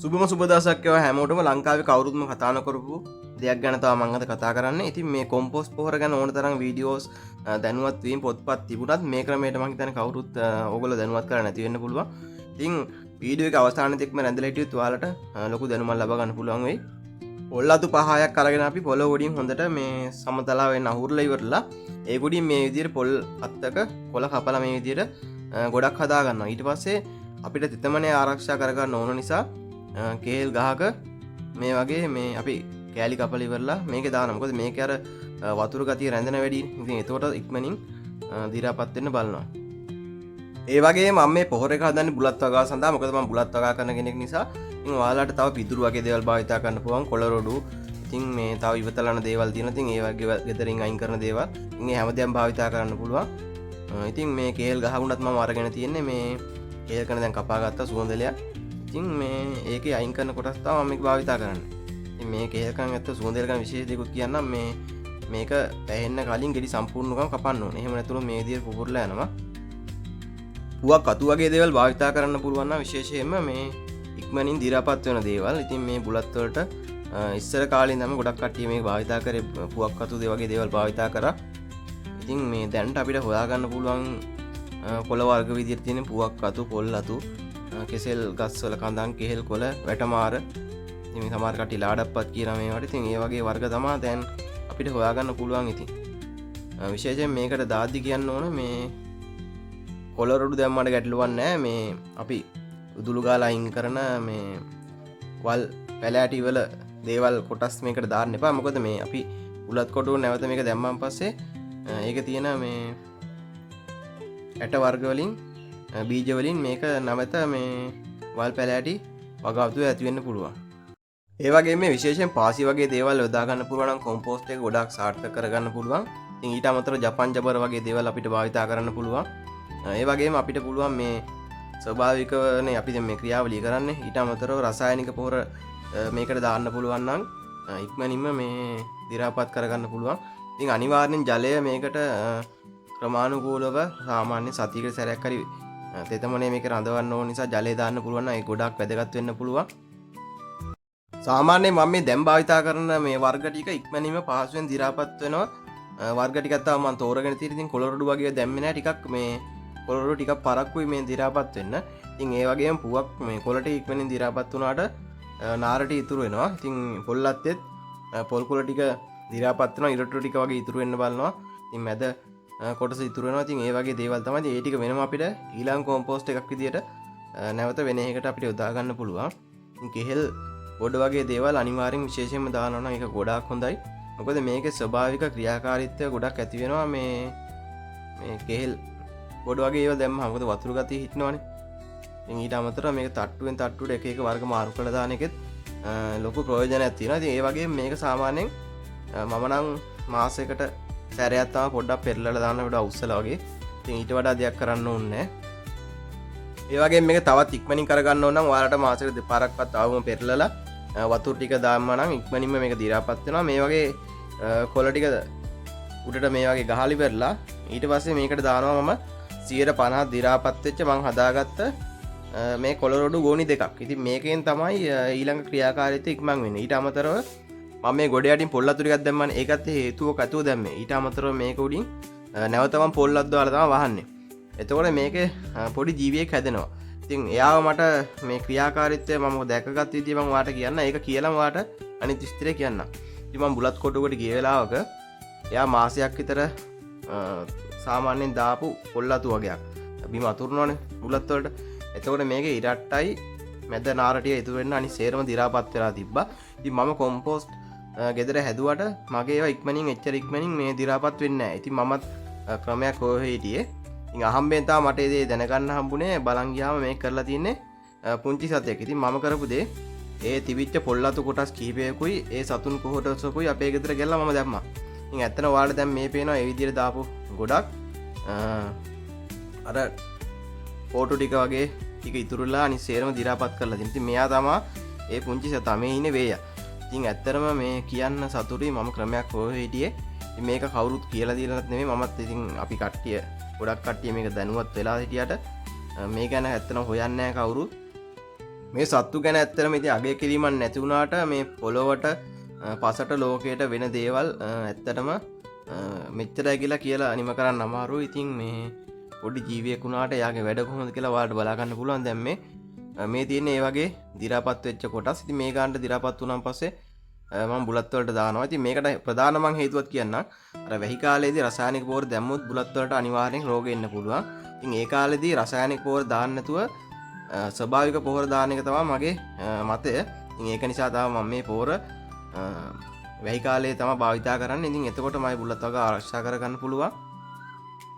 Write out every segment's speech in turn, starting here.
සුබම සුබ දවසක් වේවා හැමෝටම. ලංකාවේ කවුරුත්ම කතා නොකරපු දෙයක් ගැන තමයි මම අද කතා කරන්නේ. ඉතින් මේ කොම්පෝස්ට් පොහොර ගැන ඕන තරම් වීඩියෝස්, දැනුවත් වීම පොත්පත් තිබුණත් මේ ක්‍රමයට මං හිතන්නේ කවුරුත් ඕගොල්ලෝ දැනුවත් කරලා නැති වෙන්න පුළුවන්. ඉතින් වීඩියෝ එක අවසාන තෙක්ම රැඳිලා හිටියොත් ඔයාලට ලොකු දැනුමක් ලබා ගන්න පුළුවන් වෙයි. පොල් අතු පහයක් අරගෙන අපි පොළොව උඩින් හොඳට මේ සමතලා වෙන්න අහුරලා ඉවරලා ඒ ගොඩින් මේ විදිහට පොල් අත්තක කොළ කපලා මේ විදිහට ගොඩක් හදා ගන්නවා. ඊට පස්සේ අපිට තෙතමනේ ආරක්ෂා කරගන්න ඕන නිසා කේල් ගහක මේ වගේ මේ අපි කෑලි කපලා ඉවරලා මේකේ දානවා. මොකද මේකේ අර වතුර ගතිය රැඳෙන වැඩි. ඉතින් එතකොට ඉක්මනින් දි รา පත් වෙන්න බලනවා. ඒ වගේම මම මේ පොහොර එක හදන්නේ බුලත් වගාව සඳහා. මොකද මම බුලත් වගා කරන කෙනෙක් නිසා. ඉතින් ඔයාලට තව පිදුරු වගේ දේවල් භාවිතා කරන්න පුළුවන්, කොළ රොඩු. ඉතින් මේ තව ඉවතලන දේවල් තියෙනවා. ඉතින් ඒ වගේ ගෙදරින් අයින් කරන දේවල්. ඉතින් ඒ හැම දෙයක්ම භාවිතා කරන්න පුළුවන්. ඉතින් මේ කේල් ගහ වුණත් මම අරගෙන තියෙන්නේ මේ කේල් කන දැන් කපා ගත්ත සුවඳලයක්. ඉතින් මේ ඒකේ අයින් කරන කොටස් තමයි මම මේක භාවිතා කරන්නේ. ඉතින් මේ කේල් කන ඇත්ත සුවඳල ගැන විශේෂ දෙයක්ත් කියන්නම්. මේක පැහෙන්න කලින් ගෙඩි සම්පූර්ණකම කපන්න ඕනේ. එහෙම නැතුනොත් මේ විදියට පුපුරලා යනවා. පුවක් අතු වගේ දේවල් භාවිතා කරන්න පුළුවන් නම් විශේෂයෙන්ම මේ ඉක්මනින් දි รา පත් වෙන දේවල්. ඉතින් මේ බුලත් වලට ඉස්සර කාලේ ඉඳන්ම ගොඩක් කට්ටිය මේක භාවිතා කරේ, පුවක් අතු දේ වගේ දේවල් භාවිතා කරා. ඉතින් මේ දැනට අපිට හොයාගන්න පුළුවන් කොළ වර්ග විදියට තියෙන පුවක් අතු, පොල් අතු, කෙසෙල් ගස්වල කඳන්, කෙහෙල් කොළ, වැටමාර. ඉතින් මේ සමහර කට්ටිය ලාඩප්පත් කියනවා මේවට. ඉතින් ඒ වගේ වර්ග තමා දැන් අපිට හොයාගන්න පුළුවන්. ඉතින් විශේෂයෙන් මේකට දාද්දි කියන්න ඕන මේ කොළ රොඩු දැම්මට ගැටලුවක් නෑ. මේ අපි උදුළු ගාලා අයින් කරන මේ වල් පැලෑටි වල දේවල් කොටස් මේකට දාන්න එපා. මොකද මේ අපි උලත් කොටුව නැවත මේක දැම්මන් පස්සේ ඒක තියෙන මේ ඇට වර්ග වලින්, බීජ වලින් මේක නැවත මේ වල් පැලෑටි වගාවතු ඇති වෙන්න පුළුවන්. ඒ වගේම මේ විශේෂයෙන් පාසි වගේ දේවල් යොදා ගන්න පුළුවන් නම් කොම්පෝස්ට් එක ගොඩාක් සාර්ථක කරගන්න පුළුවන්. ඉතින් ඊට අමතරව ජපන් ජබර් වගේ දේවල් අපිට භාවිතා කරන්න පුළුවන්. ඒ වගේම අපිට පුළුවන් මේ ස්වභාවිකවනේ අපි දැන් මේ ක්‍රියාවලිය කරන්නේ. ඊට අමතරව රසායනික පොහොර මේකට දාන්න පුළුවන් නම් ඉක්මනින්ම මේ දි รา පත් කරගන්න පුළුවන්. ඉතින් අනිවාර්යෙන් ජලය මේකට ක්‍රමානුකූලව සාමාන්‍ය සතියකට සැරයක් හරි තෙතමනේ මේක රඳවන්න ඕන නිසා ජලය දාන්න පුළුවන් නම් ඒ ගොඩාක් වැදගත් වෙන්න පුළුවන්. සාමාන්‍යයෙන් මම මේ දැන් භාවිතා කරන මේ වර්ග ටික ඉක්මනින්ම පහසුවෙන් දි รา පත් වෙනවා. වර්ග ටිකක් තමයි මම තෝරගෙන තියෙන්නේ. ඉතින් කොළ රොඩු වගේ දැම්මේ නෑ. ටිකක් මේ කොළ රොඩු ටිකක් පරක්කුයි මේ දි รา පත් වෙන්න. ඉතින් ඒ වගේම පුවක් මේ කොළ ටික ඉක්මනින් දි รา පත් වුණාට නාර ටික ඉතුරු වෙනවා. ඉතින් පොල් අත්තෙත් පොල් කුල ටික දි รา පත් වෙනවා. ඉරටු ටික වගේ ඉතුරු වෙන්න බලනවා. ඉතින් මැද කොටස ඉතුරු වෙනවා. ඉතින් ඒ වගේ දේවල් තමයි. ඉතින් ඒ ටික වෙනම අපිට ඊළඟ කොම්පෝස්ට් එකක් විදියට නැවත වෙන එකකට අපිට යොදා ගන්න පුළුවන්. ඉතින් කෙහෙල් ගොඩ වගේ දේවල් අනිවාර්යෙන් විශේෂයෙන්ම දානවා නම් ඒක ගොඩාක් හොඳයි. මොකද මේකේ ස්වභාවික ක්‍රියාකාරීත්වය ගොඩක් ඇති වෙනවා මේ කෙහෙල් ගොඩ වගේ ඒවා දැම්මම. මොකද වතුර ගතිය හිටිනවනේ. ඉතින් ඊට අමතරව මේක තට්ටුවෙන් තට්ටුවට එක එක වර්ග මාරු කරලා දාන එකෙත් ලොකු ප්‍රයෝජනයක් තියෙනවා. ඉතින් ඒ වගේම මේක සාමාන්‍යයෙන් මම නම් මාසයකට සැරයක් තමයි පොඩ්ඩක් පෙරලලා දාන්න වඩා උස්සලා වගේ. ඉතින් ඊට වඩා දෙයක් කරන්න ඕනේ නෑ. ඒ වගේම මේක තවත් ඉක්මනින් කරගන්න ඕන නම් ඔයාලට මාසෙකට දෙපාරක්වත් ආවම පෙරලලා වතුර ටික දාම්ම නම් ඉක්මනින්ම මේක දි รา පත් වෙනවා. මේ වගේ කොළ ටික උඩට මේ වගේ ගහලි පෙරලා ඊට පස්සේ මේකට දානවා මම 50% දි รา පත් වෙච්ච මං හදාගත්ත මේ කොළ රොඩු ගෝනි දෙකක්. ඉතින් මේකෙන් තමයි ඊළඟ ක්‍රියාකාරීත්වය ඉක්මන් වෙන්නේ. ඊට අමතරව මම මේ ගොඩ යටින් පොල් අතු ටිකක් දැම්මනේ. ඒකත් හේතුවක් ඇතුව දැම්මේ. ඊට අමතරව මේක උඩින් නැවත මම පොල් අත් දාලා තමයි වහන්නේ. එතකොට මේකේ පොඩි ජීවියෙක් හැදෙනවා. ඉතින් එයාව මට මේ ක්‍රියාකාරීත්වය මම දැකගත් විදිය මම ඔයාලට කියන්න. ඒක කියලාම ඔයාලට අනිත් විස්තරය කියන්නම්. ඉතින් මම බුලත් කොටුවකට ගිය වෙලාවක එයා මාසයක් විතර සාමාන්‍යයෙන් දාපු පොල් අතු වගයක්. බිම අතුරනවනේ බුලත් වලට. එතකොට මේකේ ඉරට්ටයි මැද නාරටිය ඉතුරු වෙන්න අනිත් සේරම දි รา පත් වෙලා තිබ්බා. ඉතින් මම කොම්පෝස්ට් ගෙදර හැදුවට මගේ ඒවා ඉක්මනින් එච්චර ඉක්මනින් මේ දි รา පත් වෙන්නේ නැහැ. ඉතින් මමත් ක්‍රමයක් හොය හොය හිටියේ. ඉතින් අහම්බෙන් තමයි මට ඒ දේ දැනගන්න හම්බුනේ. බලන් ගියාම මේක කරලා තින්නේ පුංචි සතෙක්. ඉතින් මම කරපු දේ ඒ තිබිච්ච පොල් අතු කොටස් කිහිපයකුයි ඒ සතුන් කොටසකුයි අපේ ගෙදර ගෙනල්ලා මම දැම්මා. ඉතින් ඇත්තටම ඔයාලට දැන් මේ පේනවා ඒ විදිහට දාපු ගොඩක් අර ෆෝටෝ ටික වගේ ටික ඉතුරුලා අනිත් සේරම දි รา පත් කරලා තියෙනවා. ඉතින් මෙයා තමා ඒ පුංචි සතා මේ ඉන්නේ වේයා. ඉතින් ඇත්තටම මේ කියන්න සතුටුයි මම ක්‍රමයක් හොය හිටියේ. ඉතින් මේක කවුරුත් කියලා දීලත් නෙමෙයි. මමත් ඉතින් අපි කට්ටිය ගොඩක් කට්ටිය මේක දැනුවත් වෙලා හිටියට මේ ගැන ඇත්තටම හොයන්නේ නැහැ කවුරුත්. මේ සත්තු ගැන ඇත්තටම ඉතින් අගය කිරීමක් නැති වුණාට මේ පොළොවට, පසට, ලෝකයට වෙන දේවල් ඇත්තටම මෙච්චරයි කියලා කියලා නිම කරන්න අමාරුයි. ඉතින් මේ පොඩි ජීවියෙක් වුණාට එයාගේ වැඩ කොහොමද කියලා ඔයාලට බලා ගන්න පුළුවන්. දැන් මේ තියෙන්නේ ඒ වගේ දි รา පත් වෙච්ච කොටස්. ඉතින් මේ ගානට දි รา පත් වුණාන් පස්සේ මම බුලත් වලට දානවා. ඉතින් මේකට ප්‍රධාන මං හේතුවක් කියන්නම්. අර වැහි කාලේදී රසායනික පොහොර දැම්මොත් බුලත් වලට අනිවාර්යෙන් රෝග එන්න පුළුවන්. ඉතින් ඒ කාලේදී රසායනික පොහොර දාන්න නැතුව ස්වභාවික පොහොර දාන එක තමයි මගේ මතය. ඉතින් ඒක නිසා තමයි මම මේ පොහොර වැහි කාලේ තමයි භාවිතා කරන්නේ. ඉතින් එතකොට මගේ බුලත් වග ආරක්ෂා කරගන්න පුළුවන්.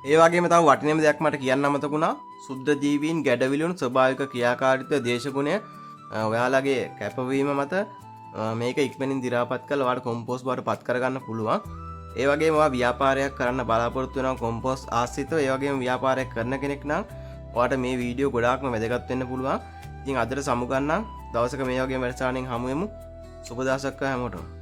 ඒ වගේම තව වටිනම දෙයක් මට කියන්න අමතක වුණා. සුද්ධ ජීවීන් ගැඩවිලුන් ස්වභාවික ක්‍රියාකාරීත්වය දේශගුණය ඔයාලගේ කැපවීම මත මේක ඉක්මනින් දි รา පත් කරලා ඔයාලට කොම්පෝස්ට් බවට පත් කරගන්න පුළුවන්. ඒ වගේම ඔයා ව්‍යාපාරයක් කරන්න බලාපොරොත්තු වෙනවා කොම්පෝස්ට් ආශ්‍රිතව, ඒ වගේම ව්‍යාපාරයක් කරන කෙනෙක් නම් ඔයාට මේ වීඩියෝ ගොඩාක්ම වැදගත් වෙන්න පුළුවන්. ඉතින් අදට සමුගන්නම්. දවසක මේ වගේ වැඩසටහනින් හමු වෙමු. සුබ දවසක් හැමෝටම.